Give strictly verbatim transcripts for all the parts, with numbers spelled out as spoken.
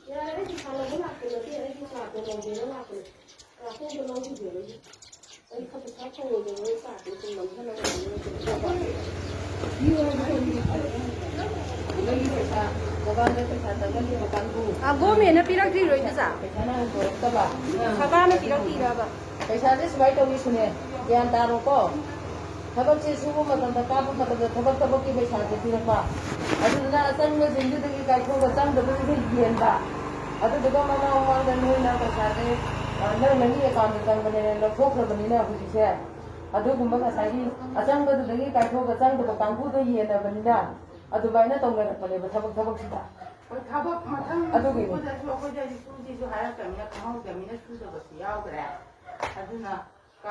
ꯌꯥꯔꯦ, ꯑꯩ ꯄꯩꯁꯥ ꯂꯧꯕ ꯂꯥꯛꯄ ꯅꯠꯇꯦ, ꯑꯩꯒꯤ ꯀꯥꯔꯗꯣ ꯂꯧꯒꯦꯅ ꯂꯥꯛꯄꯅꯦ꯫ ꯀꯥꯔꯗꯣ ꯑꯝꯇ ꯂꯧꯈꯤꯒꯦ, ꯑꯩꯒꯤ꯫ ꯑꯩ ꯈ-, ꯄꯩꯁꯥ ꯐꯪꯉꯣꯏꯗꯕ, ꯑꯩ ꯀꯥꯔꯗꯣ ꯁꯨꯝ ꯅꯝꯁꯤꯜꯂꯒ ꯂꯩꯔꯦ꯫ ꯅꯪꯒꯤ ꯄꯩꯁꯥ, ꯃꯃꯥꯡꯗ ꯄꯩꯁꯥ ꯆꯪꯍꯟꯈꯤꯕ ꯀꯥꯡꯕꯨ꯫ ꯑ, ꯒꯣꯔꯃꯦꯟꯅ ꯄꯤꯔꯛꯇ꯭ꯔꯤꯔꯣ, ꯏꯗꯣꯆꯥ? ꯄꯩꯁꯥꯅ ꯍꯟꯗꯣꯔꯛꯇꯕ꯫ ꯁꯔꯀꯥꯔꯅ ꯄꯤꯔꯛꯇ꯭ꯔꯤꯔꯕ? ꯄꯩꯁꯥꯁꯦ ꯁꯨꯃꯥꯏꯅ ꯇꯧꯏ, ꯁꯨꯅꯦ, ꯒ꯭ꯌꯥꯟ ꯇꯥꯔꯣꯀꯣ꯫ ꯊꯕꯛꯁꯦ ꯁꯨꯕ ꯃꯇꯝꯗ, ꯀꯥꯞꯄ ꯃꯇꯝꯗ ꯊꯕꯛ ꯊꯕꯛꯀꯤ ꯄꯩꯁꯥꯁꯦ ꯄꯤꯔꯛꯄ꯫ ꯑꯗꯨꯗꯨꯅ ꯑꯆꯪꯕꯁꯤꯡꯗꯨꯗꯒꯤ ꯀꯥꯏꯊꯣꯛꯑꯒ ꯆꯪꯗꯕꯗꯨꯗ ꯌꯦꯟꯕ꯫ ꯑꯗꯨꯗꯨꯒ ꯃꯃꯥꯡ ꯃꯃꯥꯡꯗ ꯅꯣꯏꯅ ꯄꯩꯁꯥꯁꯦ, ꯑ, ꯅꯪ ꯅꯪꯒꯤ ꯑꯦꯀꯥꯎꯟꯗ ꯆꯪꯕꯅꯦꯅ ꯂꯧꯊꯣꯛꯈ꯭ꯔꯕꯅꯤꯅ ꯍꯧꯖꯤꯛꯁꯦ, ꯑꯗꯨꯒꯨꯝꯕ ꯉꯁꯥꯏꯒꯤ ꯑꯆꯪꯕꯗꯨꯗꯒꯤ ꯀꯥꯏꯊꯣꯛꯑꯒ ꯆꯪꯗꯕ ꯀꯥꯡꯕꯨꯗꯣ ꯌꯦꯟꯅꯕꯅꯤꯅ ꯑꯗꯨꯃꯥꯏꯅ ꯇꯧꯅꯔꯛꯄꯅꯦꯕ ꯊꯕꯛ ꯊꯕꯛꯁꯤꯗ꯫ ꯍꯣꯏ, ꯊꯕꯛ ꯃꯊꯪ ꯑꯗꯨꯒꯤꯅꯤ꯫ ꯁꯨꯕꯗꯁꯨ ꯑꯩꯈꯣꯏꯗꯗꯤ ꯁꯨꯁꯤꯁꯨ ꯍꯥꯏꯔꯛꯇꯕꯅꯤꯅ, ꯈꯪꯍꯧꯗꯕꯅꯤꯅ ꯁꯨꯗꯕꯁꯨ ꯌꯥꯎꯈ꯭ꯔꯦ꯫ ꯑꯗꯨꯅ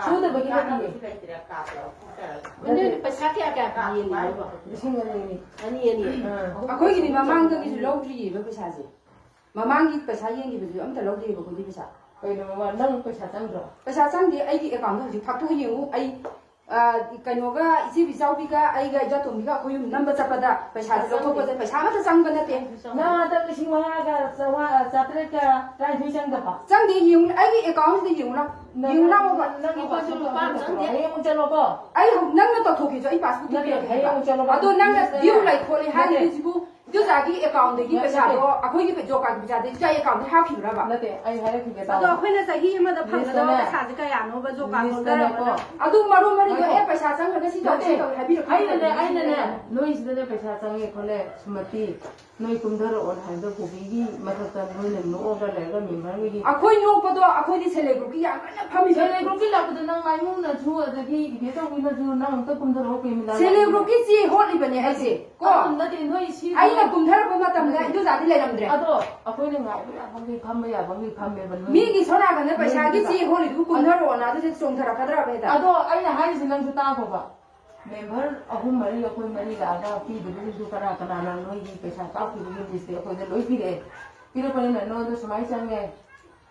ꯁꯨꯗꯕꯒꯤ ꯅꯠꯇꯤꯌꯦ꯫ ꯀꯥꯟꯅꯕꯁꯨ ꯂꯩꯇ꯭ꯔꯦ, ꯀꯥꯞꯄ ꯂꯧꯊꯣꯛꯆꯔꯒ꯫ ꯑꯗꯨꯗꯤ ꯄꯩꯁꯥ ꯀꯌꯥ ꯀꯌꯥ ꯄꯤꯌꯦ ꯂꯧꯕ? ꯂꯤꯁꯤꯡ ꯑꯅꯤꯅꯤ꯫ ꯑꯅꯤ, ꯑꯅꯤ꯫ ꯑꯥ꯫ ꯑꯩꯈꯣꯏꯒꯤꯗꯤ ꯃꯃꯥꯡꯗꯒꯤꯁꯨ ꯂꯧꯗ꯭ꯔꯤꯌꯦꯕ ꯄꯩꯁꯥꯁꯦ꯫ ꯃꯃꯥꯡꯒꯤ ꯄꯩꯁꯥ ꯌꯦꯡꯈꯤꯕꯗꯨꯁꯨ ꯑꯝꯇ ꯂꯧꯗ꯭ꯔꯤꯌꯦꯕ ꯑꯩꯈꯣꯏꯗꯤ ꯄꯩꯁꯥ꯫ ꯀꯩꯅꯣ ꯃꯃꯥ, ꯅꯪ ꯄꯩꯁꯥ ꯆꯪꯗ꯭ꯔꯣ? ꯄꯩꯁꯥ ꯆꯪꯗꯦ꯫ ꯑꯩꯒꯤ ꯑꯦꯀꯥꯎꯟꯗ ꯍꯧꯖꯤꯛ ꯐꯥꯛꯇꯣꯛꯑ ꯌꯦꯡꯉꯨ꯫ ꯑꯩ, ꯑ, ꯀꯩꯅꯣꯒ, ꯏꯆꯦ ꯕꯤꯆꯥꯎꯕꯤꯒ ꯑꯩꯒ ꯏꯆꯥꯇꯣꯝꯕꯤꯒ ꯑꯩꯈꯣꯏ ꯑꯍꯨꯝ ꯅꯝꯕ ꯆꯠꯄꯗ ꯄꯩꯁꯥꯁꯦ ꯂꯧꯊꯣꯛꯄꯁꯦ ꯄꯩꯁꯥ ꯑꯃꯠꯇ ꯆꯪꯕ ꯅꯠꯇꯦ꯫ ꯅꯪ ꯍꯟꯗꯛ ꯂꯤꯁꯤꯡ ꯃꯉꯥꯒ ꯆꯥꯝꯃꯉꯥ, ꯆꯥꯇ꯭ꯔꯦꯠꯀ ꯇꯔꯥꯅꯤꯊꯣꯏ ꯆꯪꯗꯕ? ꯆꯪꯗꯦ꯫ ꯌꯦꯡꯉꯨ, ꯑꯩꯒꯤ ꯑꯦꯀꯥꯎꯟꯁꯤꯗ ꯌꯦꯡꯉꯨ ꯂꯥꯎ꯫ ꯅꯪ ꯌꯦꯡꯉꯨ ꯂꯥꯎꯕ꯫ ꯅꯪꯒꯤ ꯄꯥꯁꯕꯨꯛ ꯂꯨꯄꯥ ꯑꯃ ꯆꯪꯗꯦ꯫ ꯍꯌꯦꯡ ꯑꯃꯨꯛ ꯆꯠꯂꯣꯀꯣ꯫ ꯑꯩ ꯍꯧ-, ꯅꯪꯅ ꯇꯧꯊꯣꯛꯀꯦꯁꯨ ꯑꯩ ꯄꯥꯁꯕꯨꯛ ꯅꯠꯇꯦ, ꯄꯤꯔꯛꯀꯦ ꯍꯌꯦꯡ ꯍꯥꯏꯕ꯫ ꯑꯃꯨꯛ ꯆꯠꯂꯣꯀꯣ꯫ ꯑꯗꯣ ꯅꯪꯅ ꯅꯠꯇꯦ꯫ ꯗ꯭ꯌꯨ ꯂꯩ ꯈꯣꯠꯂꯤ ꯅꯠꯇꯦ꯫ ꯍꯥꯏꯔꯤꯁꯤꯕꯨ ꯏꯗꯣꯆꯥꯒꯤ ꯑꯦꯀꯥꯎꯟꯗꯒꯤ ꯅꯠꯇꯦ꯫ ꯄꯩꯁꯥꯗꯣ ꯑꯩꯈꯣꯏꯒꯤ ꯖꯣꯕ ꯀꯥꯔꯗ ꯄꯩꯁꯥꯗ ꯏꯗꯣꯆꯥꯒꯤ ꯑꯦꯀꯥꯎꯟꯗ ꯍꯥꯞꯈꯤꯕ꯭ꯔꯕ? ꯅꯠꯇꯦ, ꯑꯩ ꯍꯥꯏꯔꯛꯈꯤꯒꯦ ꯑꯗꯣ ꯇꯥꯎ꯫ ꯑꯩꯈꯣꯏꯅ ꯆꯍꯤ ꯑꯃꯗ ꯐꯪꯒꯗꯕ ꯂꯤꯁꯇꯅꯦ꯫ ꯄꯩꯁꯥꯁꯦ ꯀꯌꯥꯅꯣꯕ ꯖꯣꯕ ꯀꯥꯔꯗ ꯂꯤꯁꯇꯅꯦꯀꯣ꯫ ꯂꯧꯊꯔꯛꯄꯗ? ꯑꯗꯨ ꯃꯔꯨ ꯃꯔꯨꯗꯣ ꯉꯥꯏꯈꯣ꯫ ꯑꯦ, ꯄꯩꯁꯥ ꯆꯪꯈ꯭ꯔꯒ ꯁꯤ ꯇꯧ, ꯅꯠꯇꯦ, ꯁꯤ ꯇꯧ ꯍꯥꯏꯕꯤꯔꯛꯄ ꯑꯩꯅꯅꯦ, ꯃꯇꯝꯗ ꯑꯩꯅꯅꯦ, ꯁꯤꯖꯤꯟꯅꯔꯦ꯫ ꯅꯣꯏꯁꯤꯗꯅꯦ ꯄꯩꯁꯥ ꯆꯪꯉꯦ ꯈꯣꯠꯂꯦ, ꯁꯨꯃꯇꯤ, ꯅꯣꯏ ꯀꯨꯝꯊꯔꯛꯑꯣꯅ ꯍꯥꯏꯕꯗ ꯀꯣꯕꯤꯒꯤ ꯃꯊꯛꯇ ꯅꯣꯏꯅ ꯅꯣꯛꯑꯒ ꯂꯩꯔꯒ ꯃꯦꯝꯕꯔ ꯍꯣꯏꯒꯤ ꯑꯩꯈꯣꯏ ꯅꯣꯛꯄꯗꯣ ꯑꯩꯈꯣꯏꯗꯤ ꯁꯦꯜꯐ ꯍꯦꯜꯞ ꯒ꯭ꯔꯨꯞꯀꯤ ꯌꯥꯝ ꯀꯟꯅ ꯐꯝꯃꯤꯁꯦ꯫ ꯁꯦꯜꯐ ꯍꯦꯜꯞ ꯒ꯭ꯔꯨꯞꯀꯤ ꯂꯥꯛꯄꯗ ꯅꯪ ꯃꯥꯏꯃꯨꯅ ꯁꯨ ꯑꯗꯒꯤ ꯏꯕꯦꯇꯣꯝꯕꯤꯅꯁꯨ ꯅꯪ ꯑꯝꯇ ꯀꯨꯝꯊꯔꯛꯑꯣ ꯀꯩꯃꯤꯂꯥ ꯁꯦꯜꯐ ꯍꯦꯜꯞ ꯂꯥꯛꯄꯗ꯫ ꯒ꯭ꯔꯨꯞꯀꯤ ꯆꯦ ꯍꯣꯠꯂꯤꯕꯅꯦ ꯍꯥꯏꯁꯦ꯫ ꯀꯣ? ꯑꯗꯨ ꯅꯠꯇꯦ, ꯅꯣꯏ ꯁꯤ ꯑꯩꯅ ꯀꯨꯝꯊꯔꯛꯄ ꯃꯇꯝꯗ ꯏꯟꯗꯣꯆꯥꯗꯤ ꯂꯩꯔꯝꯗ꯭ꯔꯦ꯫ ꯑꯗꯣ ꯑꯩꯈꯣꯏꯅ ꯉꯥꯏꯕ ꯌꯥꯕꯒꯤ ꯐꯝꯕ ꯌꯥꯕꯒꯤ ꯐꯝꯃꯦꯕ ꯅꯣꯏ꯫ ꯃꯤꯒꯤ ꯁꯣꯝ ꯅꯥꯀꯟꯗ ꯄꯩꯁꯥꯒꯤ ꯅꯣꯏꯒꯤꯗ꯫ ꯆꯦ ꯍꯣꯜꯂꯤꯗꯨꯕꯨ ꯀꯨꯝꯊꯔꯛꯑꯣꯅ ꯑꯗꯨꯗꯤ ꯆꯣꯡꯊꯔꯛꯀꯗ꯭ꯔꯕ ꯍꯦꯛꯇ? ꯑꯗꯣ ꯑꯩꯅ ꯍꯥꯏꯔꯤꯁꯤ ꯅꯪꯁꯨ ꯇꯥꯈꯣꯕ꯫ ꯃꯦꯝꯕꯔ ꯑꯍꯨꯝ ꯃꯔꯤ ꯑꯩꯈꯣꯏ ꯃꯔꯤ ꯂꯥꯛꯑꯒ ꯄꯤꯗꯕꯁꯤꯡꯗꯨ ꯀꯅꯥ ꯀꯅꯥꯅ ꯅꯣꯏꯒꯤ ꯄꯩꯁꯥ ꯀꯥꯞꯈꯤꯕꯒꯤ ꯂꯤꯁꯇꯤ ꯑꯩꯈꯣꯏꯗ ꯂꯣꯏ ꯄꯤꯔꯛꯑꯦ꯫ ꯄꯤꯔꯛꯄꯅꯤꯅ ꯅꯉꯣꯟꯗ ꯁꯨꯃꯥꯏꯅ ꯆꯪꯉꯦ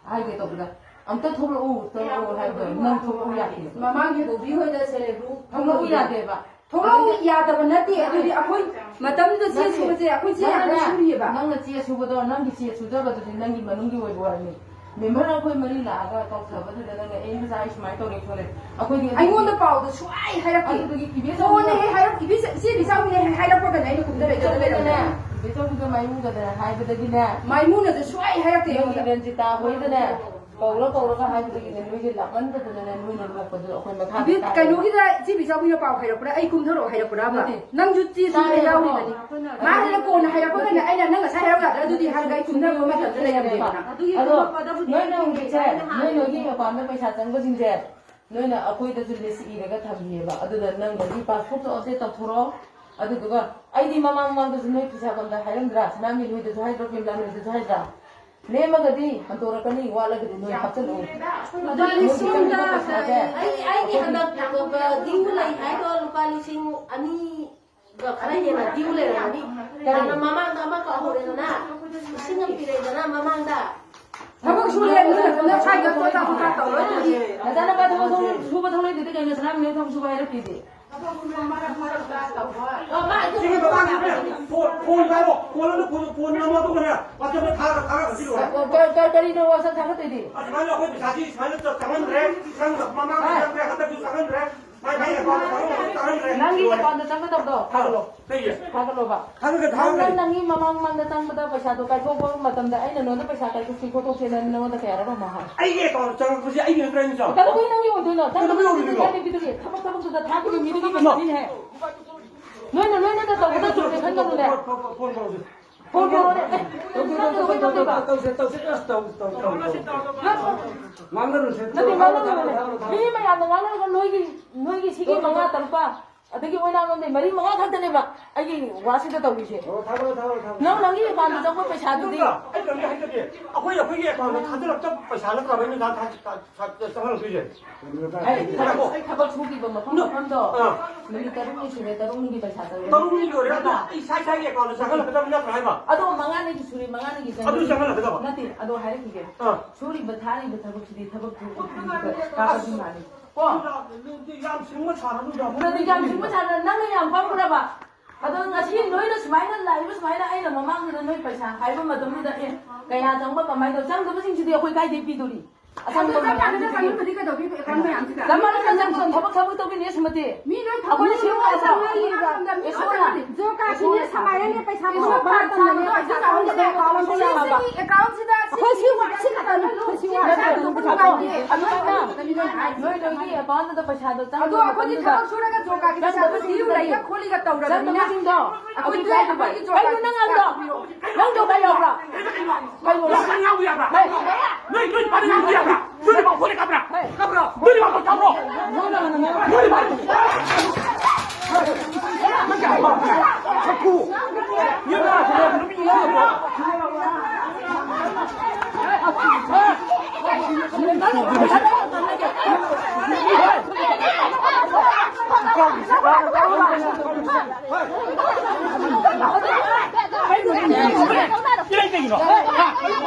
ꯍꯥꯏꯒꯦ ꯇꯧꯕꯗ ꯑꯝꯇ ꯊꯣꯛꯂꯛꯎ, ꯊꯣꯛꯂꯛꯎ ꯍꯥꯏꯕꯗꯣ ꯅꯪ ꯊꯣꯛꯂꯛꯎ ꯌꯥꯗꯦ꯫ ꯃꯃꯥꯡꯒꯤ ꯕꯣꯕꯤ ꯍꯣꯏꯗ ꯁꯦꯜꯐ ꯍꯦꯜꯞ ꯒ꯭ꯔꯨꯞ ꯊꯣꯛꯂꯛꯎ ꯌꯥꯗꯦꯕ꯫ ꯊꯣꯛꯂꯛꯎ ꯌꯥꯗꯕ ꯅꯠꯇꯦ꯫ ꯑꯗꯨꯗꯤ ꯑꯩꯈꯣꯏ ꯃꯇꯝꯗꯨꯗ ꯆꯦ ꯅꯠꯇꯦ꯫ ꯁꯨꯕꯁꯦ ꯑꯩꯈꯣꯏ ꯆꯦ ꯌꯥꯝꯅ ꯅꯪꯅ, ꯁꯨꯔꯤꯑꯕ꯫ ꯅꯪꯅ ꯆꯦ ꯁꯨꯕꯗꯣ, ꯅꯪꯒꯤ ꯆꯦ ꯁꯨꯖꯕꯗꯨꯗꯤ ꯅꯪꯒꯤ ꯃꯅꯨꯡꯒꯤ ꯑꯣꯏꯕ ꯋꯥꯔꯤꯅꯤ꯫ ꯃꯦꯝꯕꯔ ꯑꯩꯈꯣꯏ ꯃꯔꯤ ꯂꯥꯛꯑꯒ ꯀꯧꯊꯕꯗꯨꯗ ꯅꯪꯅ, "ꯑꯦ, ꯏꯟꯗꯣꯆꯥ, ꯑꯩ ꯁꯨꯃꯥꯏꯅ ꯇꯧꯔꯦ ꯈꯣꯠꯂꯦ"꯫ ꯑꯩꯈꯣꯏꯗꯤ ꯑꯗꯨ ꯑꯩꯉꯣꯟꯗ ꯄꯥꯎꯗꯣ ꯁꯨꯡꯍꯥꯏ ꯍꯥꯏꯔꯛꯇꯦ꯫ ꯑꯗꯨꯗꯒꯤ ꯏꯕꯦꯆꯧ ꯐꯣꯟꯅꯦ ꯍꯦꯛ ꯍꯥꯏꯔꯛ-, ꯏꯕꯦ-, ꯏꯆꯦ ꯏꯕꯦꯆꯧꯅꯦ ꯍꯦꯛ ꯍꯥꯏꯔꯛꯄꯒꯅꯦ ꯑꯩꯅ ꯀꯨꯝꯊꯔꯛꯏꯗꯣ ꯏꯕꯦꯆꯧꯗꯨꯗꯅꯦ, ꯂꯩꯔꯝꯃꯦ꯫ ꯏꯕꯦꯆꯧꯗꯨꯗ ꯃꯥꯏꯃꯨꯗꯅꯦ ꯍꯥꯏꯕꯗꯒꯤꯅꯦ꯫ ꯃꯥꯏꯃꯨꯅꯁꯨ ꯁꯨꯡꯍꯥꯏ ꯍꯥꯏꯔꯛꯇꯦ ꯅꯪꯒꯤ ꯑꯩꯉꯣꯟꯗ꯫ ꯔꯟꯖꯤꯇꯥ ꯍꯣꯏꯗꯅꯦ, ꯀꯧꯔ ꯀꯧꯔꯒ ꯍꯥꯏꯕꯗꯒꯤꯅꯦ, ꯅꯣꯏꯁꯦ ꯂꯥꯛꯃꯟꯗꯗꯅꯅꯦ, ꯅꯣꯏꯅ ꯂꯣꯛꯄꯗꯨ ꯑꯩꯈꯣꯏ ꯃꯈꯥꯗ ꯏꯕꯦ-, ꯇꯥꯏ꯫ ꯀꯩꯅꯣꯒꯤꯗ ꯏꯆꯦ ꯏꯕꯦꯆꯧꯒꯤꯅ ꯄꯥꯎ ꯍꯥꯏꯔꯛꯄ꯭ꯔꯥ? ꯑꯩ ꯀꯨꯝꯊꯔꯛꯑꯣ ꯍꯥꯏꯔꯛꯄ꯭ꯔꯥ? ꯅꯠꯇꯦ꯫ ꯅꯪꯁꯨ ꯆꯦ ꯁꯨꯕꯗ ꯇꯥꯏꯌꯦꯕꯀꯣ꯫ ꯌꯥꯎꯔꯤꯕꯅꯤ꯫ ꯃꯥ ꯍꯦꯟꯅ ꯀꯣꯟꯅ ꯍꯥꯏꯔꯛꯄꯒꯅꯦ ꯑꯩꯅ ꯅꯪ ꯉꯁꯥꯏ ꯍꯥꯏꯔꯛꯎ ꯌꯥꯗ꯭ꯔꯥ ꯑꯗꯨꯗꯤ ꯍꯥꯏꯔꯒ ꯑꯩ ꯀꯨꯝꯊꯕ ꯃꯇꯝꯗ ꯂꯩꯔꯝꯗꯦꯗꯅ꯫ ꯑꯗꯣ ꯅꯣꯏꯅ ꯍꯧꯖꯤꯛꯁꯦ, ꯅꯣꯏ ꯅꯣꯏꯒꯤ ꯑꯦꯀꯥꯎꯟꯗ ꯄꯩꯁꯥ ꯆꯪꯕꯁꯤꯡꯁꯦ ꯅꯣꯏꯅ ꯑꯩꯈꯣꯏꯗꯁꯨ ꯂꯤꯁ ꯏꯔꯒ ꯊꯝꯕꯤꯑꯕ꯫ ꯑꯗꯨꯗ ꯅꯪ ꯅꯣꯏꯒꯤ ꯄꯥꯁꯕꯨꯛꯇꯣ ꯑꯞꯗꯦꯠ ꯇꯧꯊꯣꯔꯛꯑꯣ꯫ ꯑꯗꯨꯗꯨꯒ ꯑꯩꯗꯤ ꯃꯃꯥꯡ ꯃꯃꯥꯡꯗꯁꯨ ꯅꯣꯏ ꯐꯤꯁꯥꯐꯝꯗ ꯍꯥꯏꯔꯝꯗ꯭ꯔꯥ? ꯁꯅꯥꯃꯤ ꯅꯣꯏꯗꯁꯨ ꯍꯥꯏꯗ꯭ꯔꯣ? ꯀꯦꯝꯂꯥ ꯅꯣꯏꯗꯁꯨ ꯍꯥꯏꯗ꯭ꯔꯥ? ꯂꯦꯝꯃꯒꯗꯤ ꯍꯟꯗꯣꯔꯛꯀꯅꯤ, ꯋꯥꯠꯂꯒꯗꯤ ꯅꯣꯏ ꯍꯥꯞꯆꯤꯜꯂꯛꯎ꯫ ꯂꯨꯄꯥ ꯅꯣꯏꯒꯤ ꯂꯤꯁꯤꯡꯗ ꯆꯪꯕ ꯄꯩꯁꯥꯁꯦ ꯑꯩ, ꯑꯩꯒꯤ ꯑꯩꯈꯣꯏꯒꯤ ꯍꯟꯗꯛ ꯗ꯭ꯌꯨ ꯂꯩ ꯍꯥꯏꯗꯣ ꯂꯨꯄꯥ ꯂꯤꯁꯤꯡ ꯑꯅꯤꯒ ꯈꯔ ꯍꯦꯟꯅ ꯗ꯭ꯌꯨ ꯂꯩꯔꯝꯒꯅꯤ꯫ ꯀꯔꯤ? ꯍꯥꯟꯅ ꯃꯃꯥꯡꯗ ꯑꯃ ꯀꯛꯍꯧꯔꯦꯗꯅ, ꯂꯤꯁꯤꯡ ꯑꯃ ꯄꯤꯔꯛꯏꯗꯅ ꯃꯃꯥꯡꯗ꯫ ꯊꯕꯛ ꯁꯨꯔꯦ, ꯅꯣꯏꯅ ꯁ꯭ꯋꯥꯏꯗ ꯀꯣꯏꯇꯥ ꯀꯣꯏꯇꯥ ꯇꯧꯔꯣꯏ ꯑꯗꯨꯗꯤ꯫ ꯅꯆꯥꯅꯨꯄꯥ ꯊꯕꯛ ꯁꯨ-, ꯁꯨꯕ ꯊꯣꯛꯂꯛꯏꯗꯨꯗꯤ ꯀꯩꯅꯣ? ꯁꯅꯥꯃꯤꯅ ꯊꯕꯛ ꯁꯨꯕ ꯍꯥꯏꯔꯛꯇ꯭ꯔꯤꯗꯤ꯫ ꯁꯤꯒꯤ ꯃꯇꯥꯡꯁꯤꯅꯦ, ꯐꯣꯟ, ꯐꯣꯟ ꯄꯥꯏꯔꯣ, ꯐꯣꯟ ꯑꯗꯨ ꯐꯣꯟ, ꯐꯣꯟ ꯅꯝꯃꯣ, ꯑꯗꯨꯒꯅꯦ, WhatsApp-ꯇ ꯊꯥꯔꯒ, ꯊꯥꯔꯒ ꯍꯥꯏꯕꯤꯔꯛꯑꯣꯅꯦ꯫ ꯀ-, ꯀ-, ꯀ-, ꯀꯔꯤꯅꯣ WhatsApp ꯊꯥꯒꯠꯇꯣꯏꯗꯤ? ꯑꯁꯨꯃꯥꯏꯅ ꯑꯩꯈꯣꯏ ꯄꯩꯁꯥꯁꯤ ꯁꯨꯃꯥꯏꯅ ꯆꯪꯍꯟꯗ꯭ꯔꯦ, ꯆꯪ-, ꯃꯃꯥꯡꯗ ꯍꯥ? ꯆꯪꯗ꯭ꯔꯦ, ꯍꯟꯗꯛꯁꯨ ꯆꯪꯍꯟꯗ꯭ꯔꯦ, ꯃꯥꯏ ꯃꯥꯏ ꯑꯦꯀꯥꯎꯟꯗ ꯆꯪꯍꯟꯗ꯭ꯔꯦ, ꯆꯪꯍꯟꯗ꯭ꯔꯦ꯫ ꯅꯪꯒꯤ ꯑꯦꯀꯥꯎꯟꯗ ꯆꯪꯒꯗꯕꯗꯣ ꯍꯥ? ꯊꯥꯒꯠꯂꯣ꯫ ꯀꯩꯒꯤ? ꯊꯥꯒꯠꯂꯣꯕ꯫ ꯊꯥꯒꯠꯀꯦ, ꯅꯪ, ꯊꯥꯒꯠꯀꯦ꯫ ꯅꯪ ꯅꯪꯒꯤ ꯃꯃꯥꯡ ꯃꯃꯥꯡꯗ ꯆꯪꯕꯗ ꯄꯩꯁꯥꯗꯣ ꯀꯥꯏꯊꯣꯛꯄ ꯃꯇꯝꯗ ꯑꯩꯅ ꯅꯉꯣꯟꯗ ꯄꯩꯁꯥ ꯀꯥꯏꯊꯣꯛꯁꯤ ꯈꯣꯠꯇꯣꯛꯁꯦꯅ ꯅꯉꯣꯟꯗ ꯀꯌꯥꯔꯛ ꯑꯃ ꯍꯥꯏ? ꯑꯩꯒꯤ ꯑꯦꯀꯥꯎꯟꯗ ꯆꯪꯉꯛꯄꯁꯦ ꯑꯩꯒꯤ ꯅꯠꯇ꯭ꯔꯥ, ꯑꯩꯅ ꯆꯪꯉꯛꯄ? ꯀꯩꯗꯧꯕꯩ ꯅꯪꯒꯤ ꯑꯣꯏꯗꯣꯏꯅꯣ? ꯀꯩꯗꯧꯕꯩ ꯆꯪꯉꯛꯄꯗꯨꯗꯤ ꯑꯣꯏꯗꯣꯏꯅꯣ? ꯀꯥꯏꯗ ꯄꯤꯗꯣꯏꯅꯣ? ꯊꯕꯛ, ꯊꯕꯛꯇꯨꯗ ꯊꯥꯈꯤꯕ ꯃꯤꯗꯨꯒꯤ ꯄꯩꯁꯥꯅꯤꯅꯦ꯫ ꯅꯣꯏꯅ, ꯅꯣꯏꯅꯗ ꯇꯧꯒꯗꯕꯁꯨ ꯈꯟꯒꯅꯨꯅꯦ꯫ ꯐꯣꯟ, ꯐꯣꯟ, ꯐꯣꯟ ꯇꯧꯔꯁꯦ꯫ ꯐꯣꯟ ꯇꯧꯔꯣꯅꯦ꯫ ꯑꯦ, ꯇꯧꯁꯦ, ꯇꯧꯁꯦ, ꯇꯧꯁꯦ, ꯇꯧꯁꯦ, ꯇꯧꯁꯦ, ꯇꯧꯁꯦ, ꯑꯁ, ꯇꯧꯁꯦ, ꯇꯧꯁꯦ, ꯇꯧꯁꯦ, ꯇꯧꯁꯦ, ꯇꯧꯁꯦ꯫ ꯉꯥꯡꯅꯔꯨꯁꯦ꯫ ꯅꯠꯇꯦ, ꯉꯥꯡꯅꯔꯨꯁꯦ꯫ ꯊꯥꯔꯣ, ꯊꯥꯔꯣ, ꯊꯥꯔꯣ꯫ ꯃꯤ ꯃꯌꯥꯝꯅ ꯉꯥꯡꯅꯔꯒ ꯅꯣꯏꯒꯤ, ꯅꯣꯏꯒꯤ ꯁꯤꯒꯤ ꯃꯉꯥ ꯇꯔꯨꯛꯀ ꯑꯗꯒꯤ ꯑꯣꯏꯅꯥꯝꯂꯣꯝꯗꯩ ꯃꯔꯤ ꯃꯉꯥ ꯈꯛꯇꯅꯦꯕ ꯑꯩꯒꯤ ꯋꯥꯁꯤꯗ ꯇꯧꯔꯤꯁꯦ꯫ ꯑꯣ, ꯊꯥꯔꯣ, ꯊꯥꯔꯣ, ꯊꯥꯔꯣ꯫ ꯅꯪ ꯅꯪꯒꯤ ꯑꯦꯀꯥꯎꯟꯗ ꯆꯪꯕ ꯄꯩꯁꯥꯗꯨꯗꯤ? ꯑꯗꯨꯒ ꯑꯩ ꯀꯔꯤꯝꯇ ꯍꯥꯏꯖꯒꯦ꯫ ꯑꯩꯈꯣꯏ, ꯑꯩꯈꯣꯏꯒꯤ ꯑꯦꯀꯥꯎꯟꯗ ꯊꯥꯖꯤꯜꯂꯛꯇꯕ ꯄꯩꯁꯥ ꯅꯠꯇ꯭ꯔꯕ ꯑꯩꯅ ꯊꯥ-, ꯊꯥ-, ꯊꯥ-, ꯊꯥ-, ꯆꯪꯍꯜꯂꯛꯇꯣꯏꯁꯦ? ꯑꯩ ꯊꯕꯛ, ꯑꯩ ꯊꯕꯛ ꯁꯨꯈꯤꯕ ꯃꯐꯝ ꯅꯨ-, ꯃꯐꯝꯗꯣ ꯑꯥ꯫ ꯅꯨꯃꯤꯠ ꯇꯔꯨꯛꯅꯤ ꯁꯨꯔꯦ, ꯇꯔꯨꯛꯅꯤꯒꯤ ꯄꯩꯁꯥ ꯆꯪꯉꯦ꯫ ꯇꯔꯨꯛꯅꯤ ꯂꯣꯏꯔꯦ, ꯑꯗꯨ ꯅꯠꯇ꯭ꯔꯥ? ꯑꯩ ꯏꯁꯥ ꯏꯁꯥꯒꯤ ꯑꯦꯀꯥꯎꯟꯗ ꯆꯪꯍꯜꯂꯛꯀꯗꯕ ꯅꯠꯇ꯭ꯔꯥ ꯍꯥꯏꯕ? ꯑꯗꯣ ꯃꯉꯥꯅꯤꯒꯤ ꯁꯨꯔꯦ, ꯃꯉꯥꯅꯤꯒꯤ ꯑꯗꯨ ꯆꯪꯉꯦ꯫ ꯆꯪꯍꯜꯂꯛꯀꯗꯕ? ꯅꯠꯇꯦ, ꯑꯗꯣ ꯍꯥꯏꯔꯛꯈꯤꯒꯦ꯫ ꯑꯥ꯫ ꯁꯨꯔꯤꯕ ꯊꯥꯔꯤꯕ ꯊꯕꯛꯁꯤꯗꯤ ꯊꯕꯛꯇꯨ ꯀꯥꯕꯗꯤ ꯃꯥꯜꯂꯤ꯫ ꯀꯣ? ꯌꯥꯝ ꯁꯤꯡꯕ ꯁꯥꯔꯅꯨ, ꯌꯥꯝ ꯅꯪꯅ ꯌꯥꯝ ꯁꯤꯡꯕ ꯁꯥꯔꯅꯨ, ꯅꯪꯅ ꯌꯥꯝ ꯄꯪꯈ꯭ꯔꯕ꯫ ꯑꯗꯣ ꯉꯁꯤ ꯅꯣꯏꯅ ꯁꯨꯃꯥꯏꯅ ꯂꯥꯛꯏꯕ ꯁꯨꯃꯥꯏꯅ ꯑꯩꯅ ꯃꯃꯥꯡꯗꯨꯗ ꯅꯣꯏ ꯄꯩꯁꯥ ꯍꯥꯏꯕ ꯃꯇꯝꯗꯨꯗ, "ꯑꯦ, ꯀꯌꯥ ꯆꯪꯕ, ꯀꯃꯥꯏꯅ ꯇꯧ?" ꯆꯪꯗꯕꯁꯤꯡꯁꯤꯗꯤ ꯑꯩꯈꯣꯏ ꯀꯥꯏꯗꯩ ꯄꯤꯗꯣꯔꯤ? ꯑꯁꯪꯕ ꯑꯗꯨ ꯆꯞ ꯃꯥꯟꯅꯅ ꯃꯌꯥꯝꯁꯤꯗꯤ꯫ ꯆꯪꯕꯗꯤ ꯀꯩꯗꯧꯒꯦ ꯑꯦꯀꯥꯎꯟ ꯃꯌꯥꯝꯁꯤꯗ? ꯆꯞ ꯃꯥꯟꯅꯅ ꯆꯪ-, ꯊꯕꯛ, ꯊꯕꯛ ꯇꯧꯕꯤꯅꯦ ꯁꯨꯃꯇꯤ꯫ ꯃꯤ ꯂꯣꯏ ꯑꯩꯈꯣꯏꯅ ꯊꯕꯛ ꯁꯤꯒꯨꯝꯕ ꯇꯧꯕ ꯆꯪꯉꯛꯏꯕ꯫ ꯑꯦ, ꯁꯣꯝꯅ꯫ ꯖꯣꯕ ꯀꯥꯔꯗꯁꯤꯅꯦ ꯁꯃꯥꯏꯅꯅꯦ ꯄꯩꯁꯥ ꯖꯣꯕ ꯀꯥꯔꯗ ꯊꯥꯗꯣꯛꯄ ꯁꯥꯕꯗꯣ ꯃꯇꯝꯗꯅꯦ ꯑꯩꯈꯣꯏ ꯄꯩꯁꯥ ꯁꯤ ꯊꯥꯗꯣꯛꯄ ꯑꯦꯀꯥꯎꯟꯁꯤꯗ ꯁꯤ ꯑꯩꯈꯣꯏ ꯁꯤ ꯋꯥ-, ꯁꯤ ꯈꯛꯇꯅꯤ, ꯑꯩꯈꯣꯏ ꯁꯤ ꯋꯥ ꯈꯛꯇꯅꯤ ꯄꯩꯁꯥ ꯊꯥꯗꯣꯛꯄ꯫ ꯑꯗꯨꯃꯥꯏꯅ ꯅꯣꯏ ꯅꯣꯏꯒꯤ ꯑꯦꯀꯥꯎꯟꯗꯨꯗ ꯄꯩꯁꯥꯗꯣ ꯑꯗꯣ ꯆꯪꯕ ꯑꯩꯈꯣꯏꯗꯤ ꯃꯇꯝꯗꯨꯗ ꯊꯕꯛ ꯁꯨꯔꯒ ꯖꯣꯕ ꯀꯥꯔꯗꯀꯤ ꯄꯩꯁꯥꯗꯣ ꯆꯪꯗꯕꯁꯤꯡꯗꯣ ꯗ꯭ꯌꯨ ꯂꯩꯒ ꯈꯣꯠꯂꯤꯒ ꯇꯧꯔꯕꯅꯤꯅ ꯆꯪꯗꯕꯁꯤꯡꯗꯣ ꯑꯩꯈꯣꯏ ꯑꯗꯨ ꯀꯥꯏꯗꯕ꯫ ꯑꯩꯈꯣꯏꯒꯤ ꯖꯣꯕ ꯀꯩꯅꯣ ꯀꯥꯔꯗ ꯅꯪ ꯍꯥꯏꯕꯗꯣ? ꯄꯤꯔꯛꯑꯣ꯫ ꯅꯪ ꯖꯣꯕ ꯀꯥꯔꯗ ꯌꯥꯎꯕ꯭ꯔꯥ? ꯀꯩꯅꯣ? ꯅꯪ ꯌꯥꯎꯕ ꯌꯥꯕ꯭ꯔꯥ? ꯍꯩ! ꯅꯣꯏ, ꯅꯣꯏ ꯄꯥꯔꯇꯤ ꯌꯥꯎꯕ ꯌꯥꯕ꯭ꯔꯥ? ꯅꯣꯏ ꯄꯥꯎ ꯐꯣꯟ ꯀꯥꯞꯄ꯭ꯔꯥ? ꯍꯩ! ꯀꯥꯞꯄ꯭ꯔꯣ? ꯅꯣꯏ ꯄꯥꯎ ꯀꯥꯞꯄ꯭ꯔꯣ? ꯅꯣꯏ ꯄꯥꯎ꯫ ꯅꯪ ꯀꯌꯥ ꯄꯥꯎ? ꯁꯛꯊꯨ꯫ ꯌꯨꯝ ꯂꯥꯛꯄꯗ ꯅꯨꯄꯤ ꯌꯦꯡꯉꯒ꯫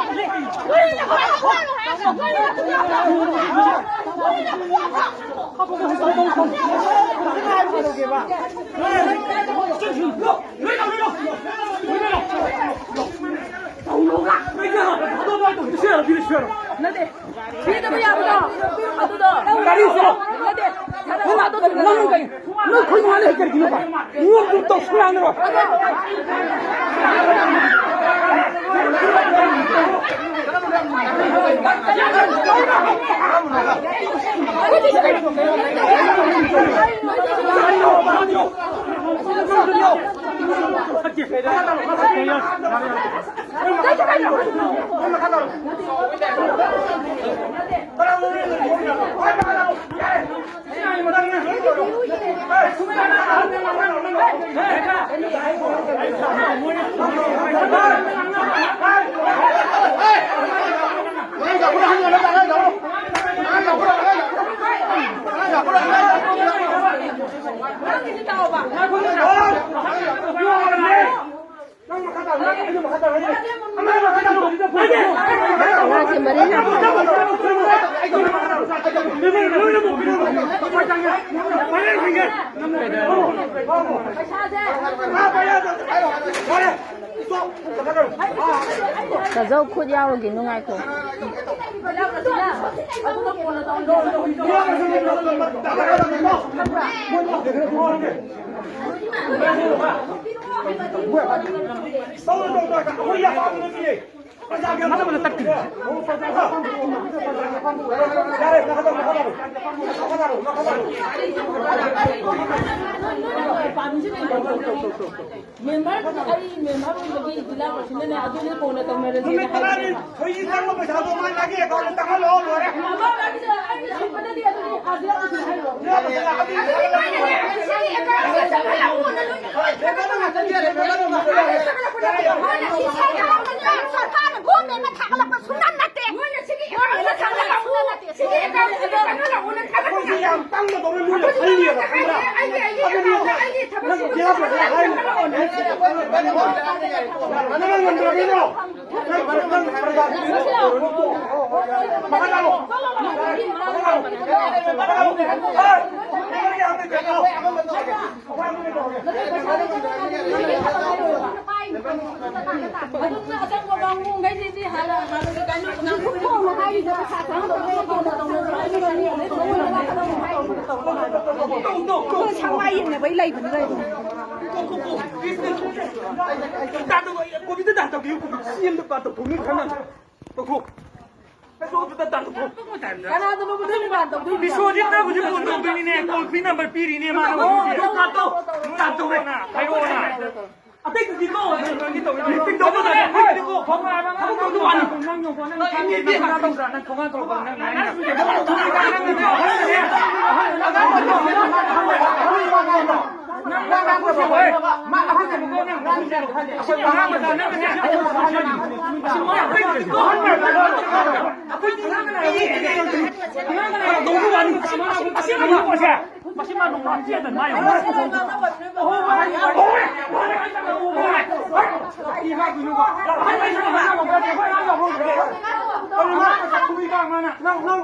ꯅꯠꯇꯦ꯫ ꯄꯤꯗꯕ ꯌꯥꯕꯗꯣ, ꯑꯗꯨꯗꯣ꯫ ꯒꯥꯔꯤꯁꯦ꯫ ꯅꯠꯇꯦ꯫ ꯅꯪ ꯀꯩ-, ꯅꯪ ꯈꯣꯏ ꯃꯥ ꯂꯩ ꯀꯔꯤꯒꯤꯅꯣ? ꯅꯣꯡ ꯇꯧ ꯁꯨꯡꯌꯥ ꯌꯥꯔꯣꯏ꯫ ꯑꯉꯥꯡꯁꯦ ꯃꯔꯤ ꯅꯥꯕ꯫ ꯇꯥꯖꯧ, ꯈꯨꯠ ꯌꯥꯎꯔꯨꯒꯤꯅꯨ, ꯉꯥꯏꯈꯣ꯫ ꯃꯦꯝꯕꯔꯗꯨꯅ ꯑꯩ ꯃꯦꯝꯕꯔ ꯑꯣꯏꯕꯒꯤ ꯖꯤꯂꯥ ꯄ꯭ꯔꯁꯤꯗꯦꯟꯅ ꯑꯗꯨꯅꯤ ꯀꯣꯟꯅ ꯇꯧꯅꯔꯁꯦꯅ ꯅꯨꯃꯤꯠ ꯇꯔꯥꯅꯤ ꯍꯥꯏꯕꯅꯦꯕ꯫ ꯊꯣꯏꯒꯤ ꯆꯪꯕ ꯄꯩꯁꯥꯗꯣ ꯃꯥ ꯃꯥꯒꯤ ꯑꯦꯀꯥꯎꯟꯗ ꯆꯪꯍꯜꯂꯣ, ꯂꯣꯏꯔꯦ꯫ ꯃꯃꯥ ꯑꯩꯒꯤꯗ, ꯑꯩꯒꯤ ꯁꯤꯠꯄꯗꯗꯤ ꯑꯗꯨꯗꯤ ꯍꯥꯏꯕꯤꯔꯛꯑꯣ ꯍꯥꯏꯔꯣ꯫ ꯃꯥꯅ ꯁꯤꯒꯤ ꯑꯦꯀꯥꯎꯟꯗ ꯆꯪꯍꯜꯂꯛꯑꯣꯅ ꯂꯣꯏꯅ ꯃꯣꯏꯅ ꯁꯤꯁꯦ ꯌꯥꯝꯅ ꯁꯔꯀꯥꯔꯅ ꯒꯣꯔꯃꯦꯟꯅ ꯊꯥꯒꯠꯂꯛꯄ ꯁꯨꯡꯅꯠ ꯅꯠꯇꯦ꯫ ꯃꯣꯏꯅ ꯁꯤꯒꯤ ꯑꯦꯀꯥꯎꯟꯗ ꯆꯪꯍꯜꯂꯛꯑꯣꯅ ꯊꯥꯒꯠꯂꯛꯄ ꯁꯤꯒꯤ ꯑꯦꯀꯥꯎꯟꯗ ꯆꯪꯍꯜꯂꯛꯑꯣꯅ ꯊꯥꯒꯠꯂꯛꯄ ꯑꯩꯈꯣꯏꯁꯦ ꯌꯥꯝ ꯄꯪꯅ ꯇꯧꯔ ꯂꯨꯅ ꯈꯜꯂꯤꯑꯕ, ꯈꯪꯕ꯭ꯔꯥ? ꯑꯩꯒꯤ, ꯑꯩꯒꯤ ꯑꯗꯨꯅꯤ ꯑꯦꯀꯥꯎꯟꯗ ꯑꯩꯒꯤ ꯊꯕꯛ ꯅꯪ ꯁꯨꯕ ꯖꯤꯂꯥ ꯄ꯭ꯔꯁꯤꯗꯦꯟ ꯍꯥꯏꯔꯤꯕ ꯅꯪ ꯉꯝꯗ꯭ꯔꯕꯅꯤꯅꯣ? ꯅꯪ, ꯅꯪ ꯄ꯭ꯔꯖꯥ ꯃꯈꯥ ꯇꯥꯔꯣ꯫ ꯃꯈꯥ ꯇꯥꯔꯣ꯫ ꯃꯈꯥ ꯇꯥꯔꯣ꯫ ꯑꯗꯨꯝꯅ ꯑꯆꯪꯕ ꯀꯥꯡꯕꯨꯈꯩꯁꯤꯗꯤ ꯍꯥꯟꯅ, ꯍꯥꯟꯅ ꯀꯩꯅꯣ, ꯅꯪ ꯁꯪꯋꯥꯏ ꯌꯦꯡꯅꯕꯩ ꯂꯩꯕꯅꯤ ꯀꯩꯅꯣ꯫ ꯀꯣꯕꯤꯗ ꯗꯥꯟ ꯇꯧꯕꯤꯌꯨ, ꯀꯣꯕꯤ ꯁꯤ ꯑꯦꯝꯗ ꯄꯥꯟ ꯇꯧꯊꯣꯛꯅꯤ ꯈꯪꯉꯝ꯫ ꯇꯧꯊꯣꯛ꯫ ꯀꯩꯁꯨ ꯑꯗꯨꯗ ꯗꯥꯟ ꯇꯧꯊꯣꯛ꯫ ꯀꯅꯥꯗꯅꯣꯕ ꯅꯪ ꯗꯥꯟ ꯇꯧꯗꯣꯏꯗꯣ? ꯕꯤꯁ꯭ꯋꯖꯤꯠꯅ ꯍꯧꯖꯤꯛ ꯐꯣꯟ ꯇꯧꯗꯣꯏꯅꯤꯅꯦ, ꯇꯣꯜ ꯐ꯭ꯔꯤ ꯅꯝꯕꯔ ꯄꯤꯔꯤꯅꯦ ꯃꯥꯅ꯫ ꯑꯣ, ꯍꯧꯖꯤꯛ꯫ ꯗꯥꯟ ꯇꯧ, ꯗꯥꯟ ꯇꯧ꯫ ꯍꯥꯏꯔꯛꯑꯣꯅ꯫ ꯑꯇꯩꯗꯨꯗꯤꯀꯣ, ꯅꯪ ꯅꯪꯒꯤ ꯇꯧꯔꯤꯗꯣ꯫ ꯃꯤꯇꯤꯡ ꯇꯧꯕ ꯇꯥꯔꯦ꯫ ꯑꯩꯈꯣꯏꯒꯤꯗꯤꯀꯣ, ꯊꯕꯛ ꯇꯧꯗꯧ ꯃꯥꯜꯂꯤ꯫ ꯅꯪ ꯌꯣꯡꯀꯣ, ꯅꯪ ꯅꯪ ꯊꯕꯛ ꯇꯧꯗ꯭ꯔꯥ? ꯅꯪ ꯊꯣꯡꯒꯥꯟ ꯊꯣꯛꯂꯛꯄꯗ ꯅꯪ ꯅꯪ ꯅꯪ, ꯅꯪ,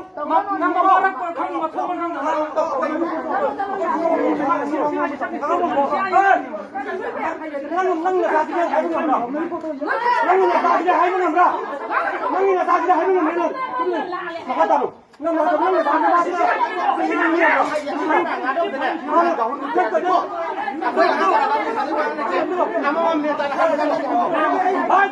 ꯅꯪ ꯃꯃꯥ ꯅꯠꯇ꯭ꯔꯣ? ꯈꯪꯕ ꯊꯣꯛꯄ ꯅꯪ ꯅꯃꯥ ꯅꯠꯇ꯭ꯔꯣ? ꯅꯪ, ꯅꯪ ꯅꯆꯥꯁꯤꯗꯤ ꯍꯥꯏꯕ ꯉꯝꯕ꯭ꯔꯥ? ꯅꯪ ꯅꯆꯥꯁꯤꯗꯤ ꯍꯥꯏꯕ ꯉꯝꯕ꯭ꯔꯥ? ꯅꯪ ꯅꯆꯥꯁꯤꯗꯤ ꯍꯥꯏꯕ ꯉꯝꯕ꯭ꯔꯥ? ꯅꯪ ꯃꯈꯥ ꯇꯥꯔꯣ꯫ ꯅꯪ ꯃꯈꯥ ꯇꯥꯔꯣ꯫ ꯅꯪ ꯅꯆꯥꯁꯤꯗꯤ ꯍꯥꯏ!